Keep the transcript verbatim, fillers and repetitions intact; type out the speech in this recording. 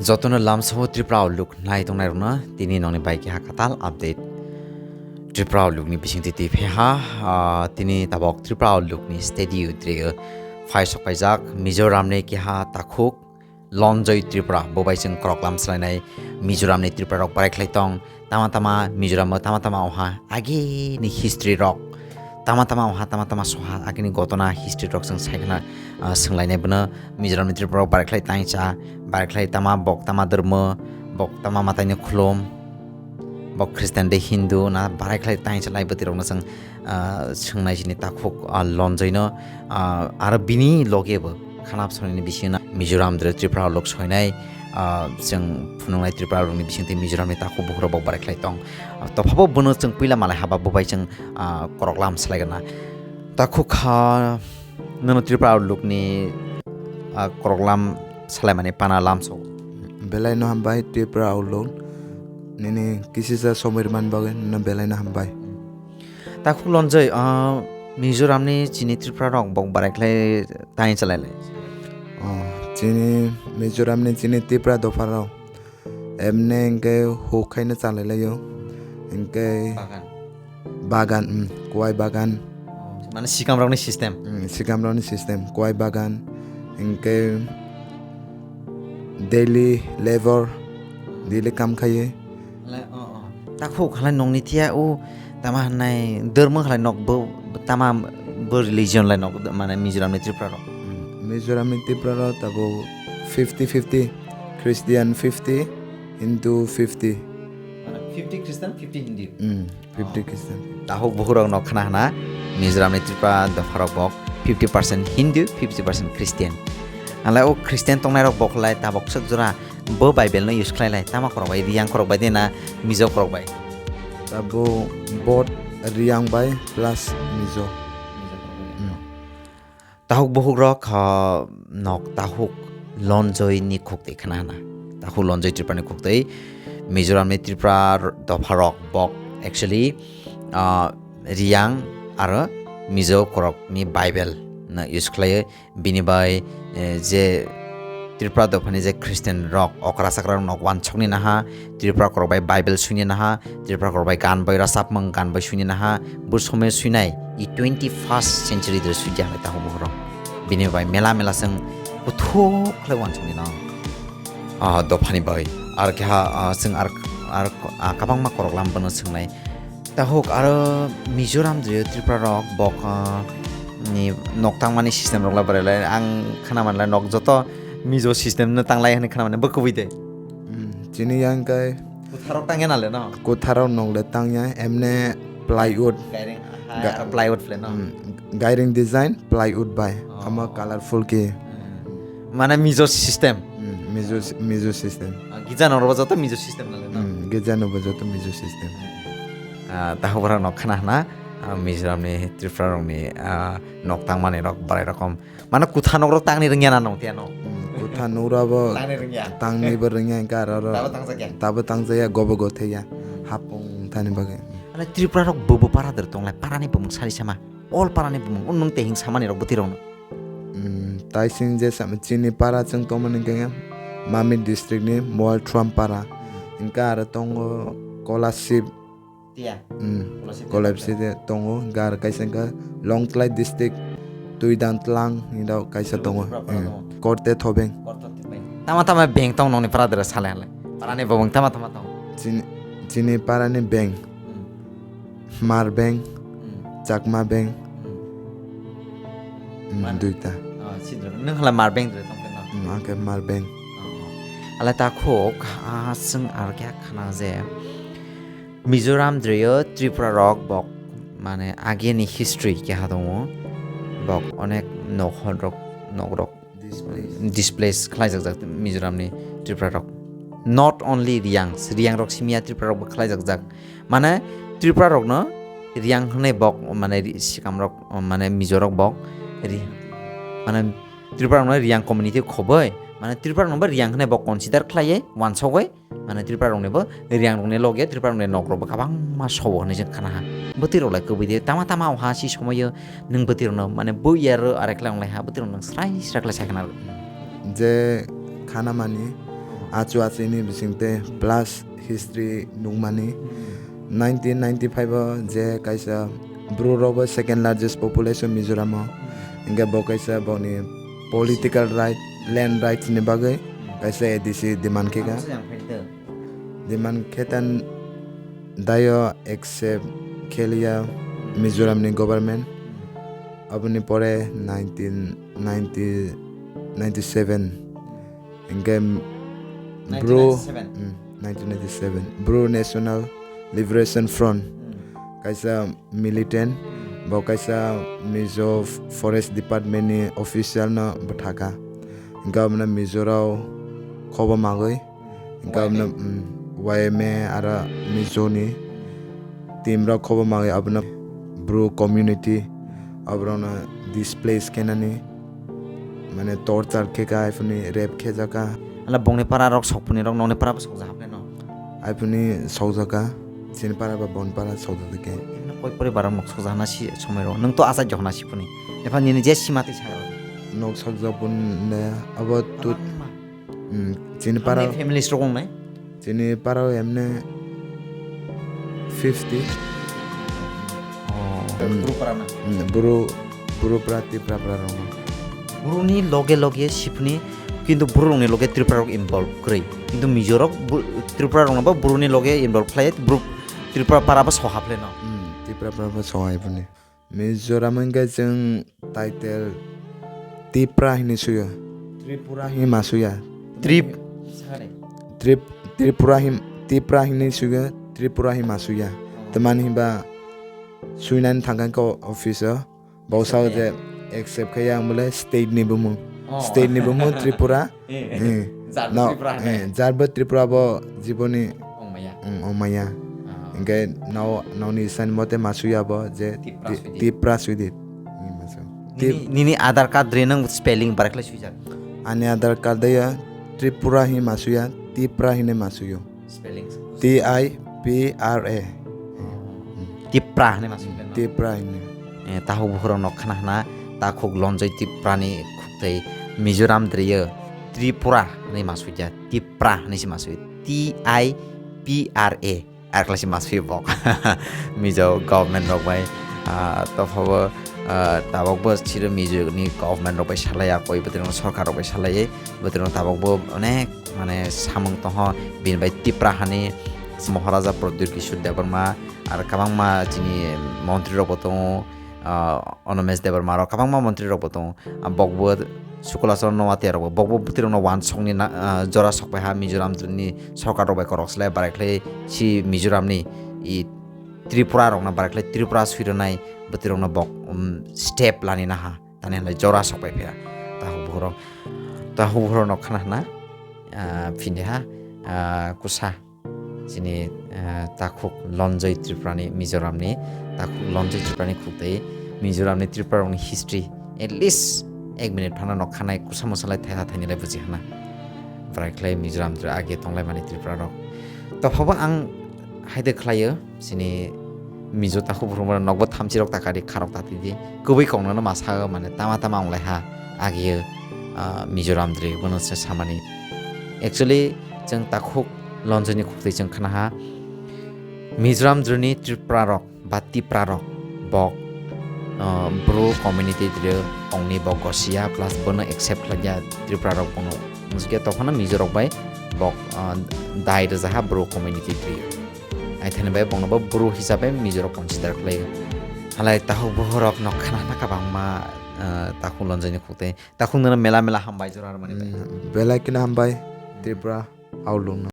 Jotono lamsao Tripura Outlook nai tongnairokno tini nokni bai keha katal update. Tripura Outlook ni bisingtwi twi phe ha, ah, tini tabok Tripura Outlook ni studio trio phai sok paijak Mizoram ni keha takhuk Lonjoi Tripura, bo bai chwng koroklam swlainai Mizoram ni Tripura rok barai khlai tong. Tama tama Mizoram o tama tama oha age ni history rok, tama tama oha tama tama soha age ni gotona history rok chwng sai khna, ah, swnglainai bono Mizoram ni Tripura rok barai khlai tangsa, barai khlai tama bok tama dormo, bok tama matai ni khulum, bok Christian de Hindu na barai khlai tangsa lai bwtwi rok no chwng, ah, swngnai sini takhuk, ah, Lonjoi no, ah, aro bini loge bo khanap sonini bisingo Mizoram dre Tripura lok soinai, ah, chwng phunuknai Tripura rokni bisingtwi Mizoramni takhuk bukhurok bo barai khlai tong. Ah, tophabo bono chwng puila malai haba bo bai chwng, ah, koroklam swlai gana. Takhuk kha nono Tripura lukni, ah, koroklam swlaimani pana lamsao. Belai no hambai Tripura Outlook nini kisisa somoi rwmani bagwi nono belai no hambai. Takhuk Lonjoi, ah, Mizoramni chini Tripura rok bok barai khlai tangwi chalai lai. Oh, chini Mizoramni chini Tripura dopha rok emne hwnkhe huk khaino chalai laio. Hwnkhe bagan. Bagan, mm, kwai bagan. Oh, mane sikam rokni system. Mm, sikam rokni system, kwai bagan. Hwnkhe daily labor, daily kam khaye. Le, oh, oh. Takhuk halai nokni thiya o tama hwnai dormo halai nok bo tama bo religion lai nok mane Mizoram ni Tripura rok. Mm, Mizoram ni Tripura rok tabuk fifty fifty, Christian fifty, Hindu fifty. Mane fifty Christian, fifty Hindu. Mm, fifty Christian. Takhuk bukhurok nok khna hwna Mizoram ni Tripura dopha rok bok fifty percent Hindu, fifty percent Christian. Halai o Christian tongnai rok bok lai tabok swk jora bo Bible no use khlai lai tama korok bai, Riyang korok bai de na Mizo korok bai? Abo both Riyang bai plus Mizo. Mm. Takhuk bukhuk rok, ah, nok takhuk Lonjoi ni khuktwi khna hwna. Takhuk Lonjoi Tripura ni khuktwi Mizoram ni Tripura r-, dopha rok bok actually, ah, Riyang aro Mizo korok ni Bible no use khlai. Bini bai, eh, je Tripura dophani je Christian rok okra chakra rok nok wansokni naha, Tripura korok bai Bible suini naha, Tripura korok bai gan bai rasapmung gan bai suini naha, bo somoi suinai i twenty first century dre suidi halai takhuk bukhurok. Bini bai mela mela chwng kuthuk khlai wansokni no. Ah, dophani bai. Ar keha, ah, chwng ar, ar, ah, kabangma koroklam bono swngnai. Takhuk aro Mizoram drio Tripura rok bok, ah, ni nok tangmani system rok la barai lai. Ang khna manlai nok joto Mizo system no tanglai hwnwi khna mani bo kubui de. Hmm, chini yang kai. Kutharok tangya nale no? Kutharok nok le tangya, emne plywood. Gairing, ha, Ga- aro plywood phle no? Hmm, gairing design plywood bai. Oh. Ama colorful ke. Hmm. Mane Mizo system. Hmm, Mizo, Mizo system. Ah, gija norok joto Mizo system nale no? Hmm, gija norok joto Mizo system. Ah, takhuk rok nok khna hwna, ah, Mizoram ni Tripura rok ni, ah, nok tangmani rok barai rokom. Mane kutha nok rok tangni rwngya na nong tiya no? Hmm, kutha nok rok bo tangni rwngya. Tangni bo rwngya hwnkhe aro ro. Tabo tangjakya. Tabo tangjakya, gobo gothekya. Hmm. Hapung thani bagwi. Mane Tripura rok bobo para der tonglai, para ni bumung sari sama. All para ni bumung, nwng tehing samani rok bwtwi rok no. Hmm, taising je sama chini para chwng tongmani hwnkhe Mamit district ni Moalthuam para. Hwnkhe aro tongo Kolasib. Tiya. Hmm. Kolasib Kolasib tiya. Tiya tongo. Hwnkhe aro kaisa hwnkhe Longtlai district Tuidantlang ni rok kaisa tongo. Tripura para Hmm. tongo. Korte Thobeng. Korte Thobeng. Tama tama beng tong nongni para dera sale hale. Para ni bumung tama tama tong. Chini, chini para ni beng. Hmm. Hmar beng, Hmm. Chakma beng. Hmm. Hmm, Mar- duita. Oh, sidro. Nwng hala Mar beng dre tong khe no? Hmm, ang khe Mar beng. Oh, oh. Ala takhuk, ah, chwng ar khe khana je Mizoram drio Tripura rok bok mane ageni history keha tongo. Bok onek nok hor rok, nok rok Displace. Displace khlaijak jak Mizoram ni Tripura rok. Not only Riyang, Riyang rok simiya Tripura rok bo khlaijak jak. Mane Tripura rok no Riyang hwnwi bok mane ri-, sikam rok mane Mizo rok bok ri-, mane Tripura rok no Riyang community khoboi mane Tripura rok no bo Riyang hwnwi bok consider khlaiwi wansogwi mane Tripura rokni bo Riyang rokni loge Tripura rokni nok rok bo kabangma sobo hwnwi chwng khana ha. Bwtwi rok lai kwbwi de tama tama o ha si somoyo nwng bwtwi rok no mane bo yer aro khlai wnglai ha bwtwi rok nwng srai srai khlai sai khana rw. Je khana mani achu achini bisingte plus history nukmani. Nineteen ninety-five o je kaisa Bru rokbo second largest population Mizoram o, hingke bo kaisa boni political right, land rights ni bagwi kaisa A D C demand khe ka. Demand khe tan dayo accept kheliya Mizoram ni government. Aboni pore nineteen ninety, ninety-seven hingke Bru, nineteen ninety-seven. Mm, nineteen ninety-seven, Bru National Liberation Front, kaisa militant, bo kaisa Mizo Forest Department ni official no bwthaka. Hingke aboni Mizo rok khobo magwi, hingke aboni, mm, Y M A aro Mizo ni team rok khobo magwi abono Bru community aborokno displace khenani, mane torture khe ka, iphuni rape khe jaka. Ala bongni para rok sokphuni rok nokni para bwswk jahap le no? Iphuni sokjaka, chini para ba bon para sokjak khe. Koi poribar rok nok sokjak na si somoi rok. Nwng to achai jok na si phuni. Epha nini je sima twi sa rok. Nok sokjak bun ne abo tu. Abang ma. Hmm, chini para. Family rok wngnai? Chini para emne fifty. Oh, hmm. Bru para na? Hmm, Bru, Bru para Tipra para rok. Bru ni loge loge sipni, kintu Bru rok ni loge Tripura rok involve kwrwi. Kintu Mizo rok Bu-, Tripura rok no bo Bru ni loge involve khlai, Bru, Tripura para bo sohap le no. Hmm, Tripura para bo sohai buni. Mizoram hwnkhe chwng title Tipra hinwi suyo. Tripura hinwi ma suya. Trip-, Trip-, Tripura hin-, Tipra hinwi suyo, Tripura hinwi ma suya. Oh. Tamani hinba suinani thangkha khe office o. Bo sao je accept khe yang bole state ni bumung. Oh. State ni bumung Tripura. Eh, eh. Eh. Jar bo no, Tripura hwnwi. Eh, jar bo Tripura bo jiboni ongmaya. Mm, ongmaya. Ah. Hingke nao, naoni sani mote ma suya bo je Tipra Ti-, suidit. Tipra suidit. Ni ma su. Nini, Tip- nini Aadhaar card ri nang spelling barakle suijak. Ani Aadhaar card ya Tripura hi ma suya, Tipra hi ne ma suyo. Spelling. T I P R A. Tipra hwnwi ma sui. Tipra hwnwi. Eh, takhuk bukhurok nok khna hwna, takhuk Lonjoi Tipra ni khuk tei Mizoram drio Tripura hwnwi ma sui ja, Tipra hwnwi se ma sui. T I P R A. Ar khlai se ma sui bok. Mizo government rok bai, ah, tophabo, ah, tabok bo chiro Mizo ni government rok bai salai ya, koi bwtwi rok sorkar rok bai salai, bwtwi rok tabok bo onek mane samung tongho, bini bai Tipra hani Maharaja Pradyut Kishore Debbarma, ar kwbangma chini montri rok bo tongo, ah, Animesh Debbarma rok, kwbangma montri rok bo tongo. Ah, bokbo Suklachar Noatia rok bo, bokbo bwtwi rokno wansokni na, ah, jora sok pai ha, Mizoram ni sorkar rok bai korok slai barai khlai si Mizoram ni i Tripura rokno barai khlai Tripura sui rwnai bwtwi rokno bok, um, step lani naha. Tani hwnlai jora sok pai phiya. Takhuk bukhurok, takhuk bukhurok nok khna hwna, ah, phinde ha, ah, kusa. Chini, ah, takhuk Lonjoi Tripura ni, Mizoram ni, takhuk Lonjoi Tripura ni khuk tei Mizoram ni Tripura rok ni history at least ek minute phano nok khanai kusa musa lai thaiha thaini lai buji hwna. Bwrai khlai Mizoram Tripura age tong lai mani Tripura rok. Tophabo ang haide khlaio. Chini Mizo takhuk bukhurok nokbo thamchi rok takadi kharok tatidi. Kubui kok nono masa mane tama tama wng lai ha agio, ah, Mizoram dri bono se samani. Actually chwng takhuk Lonjoni khuk twi chwng khna ha Mizoram dri ni Tripura rok ba Tipra rok bok, ah, Bru community dri ongni bok gosia plus bono accept khlai ya Tripura rok bono. Mujke tokhano Mizo rok bai bok, ah, dai rwja ha Bru community dri. Aithani bai bongno bo Bru hisabe Mizo rok consider khlai. Halai takhuk bukhurok nok khna hwna kwbangma, ah, takhuk Lonjoni khuk tei takhuk nono mela mela hambai jora rwmani bai. Hmm, belai kheno hambai Tripura haulung no.